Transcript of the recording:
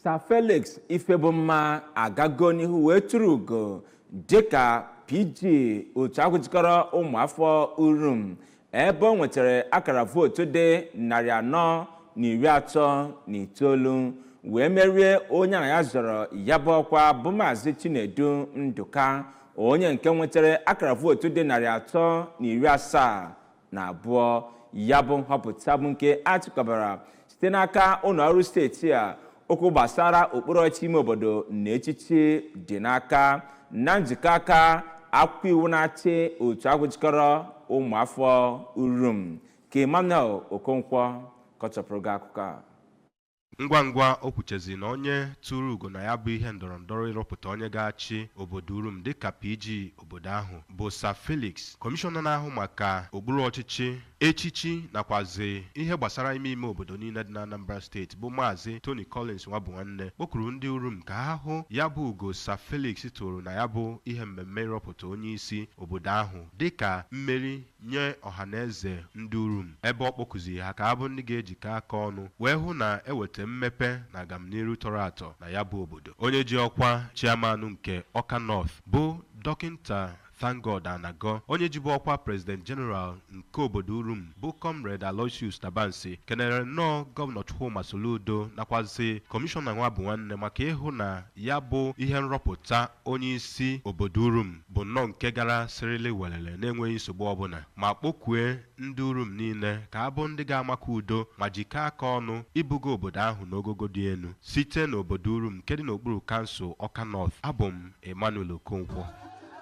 Sir Felix Ifebumma agago n'ihu wee tụrụ ugo dịka PG otu ahụ jikọrọ ụmụafọ Urum, ebe o nwetara akara vootu dị 439 wee merie onye na ya zọrọ ya bụ ọkwa, bụ Maazị Chinedu Ndụka, onye nke nwetara akara vootu dị 372. Ya bụ nhọpụta bụ nke achịkọbara site n'aka ụlọ ọrụ steeti a okwu gbasara okpuru ọchịchị ime obodo na echichi dị n'aka, na njikọ aka akwụkwọ iwu na-achị otu ahụ jikọrọ ụmụafọ Urum. Ka Emmanuel Okonkwo kọchapụrụ gị akụkọ a. Ngwa ngwa o kwuchezi na onye tụrụ ugo na ya bụ ihe ndọrọndọrọ ịrọpụta onye ga-achị obodo Urum dịka PG obodo ahụ bụ Sir Felix, kọmishọna na-ahụ maka okpuru ọchịchị, echichi nakwazi ihe gbasara ime ime obodo niile dị na Anambra Steeti, bụ Maazị Tony Collins Nwabunwanne, kpọkuru ndị Urum ka ha hụ ya bụ ugo Sir Felix tụrụ na ya bụ ihe mmemme ịrọpụta onye isi obodo ahụ dịka mmeri nye ọhaneze ndị Urum, ebe ọ kpọkụziri ha ka ha bụ ndị ga-ejikọ aka ọnụ wee hụ na eweta mmepe na agamniru tọrọ atọ na ya bụ obodo. Onye ji ọkwa chairman nke Ọka North bụ Dọkịnta ThankGod Anago, onye jibu ọkwa President General nke obodo Urum bụ Comrade Aloysius Tabansi, kenere nnọọ Gọvanọ Chukwuma Soludo nakwazi kọmishọna Nwabunwanne maka ịhụ na ya bụ ihe nrọpụta onye isi obodo Urum bụ nnọọ nke gara sirili welele na-enweghị nsogbu ọbụla, ma kpọkue ndị Urum niile ka ha bụ ndị ga-amakọ udo ma jikọọ aka ọnụ ibugo obodo ahụ n'ogogo dị elu. Site n'obodo Urum nke dị n'okpuru kansụl Ọka North, abụ m Emmanuel Okonkwo.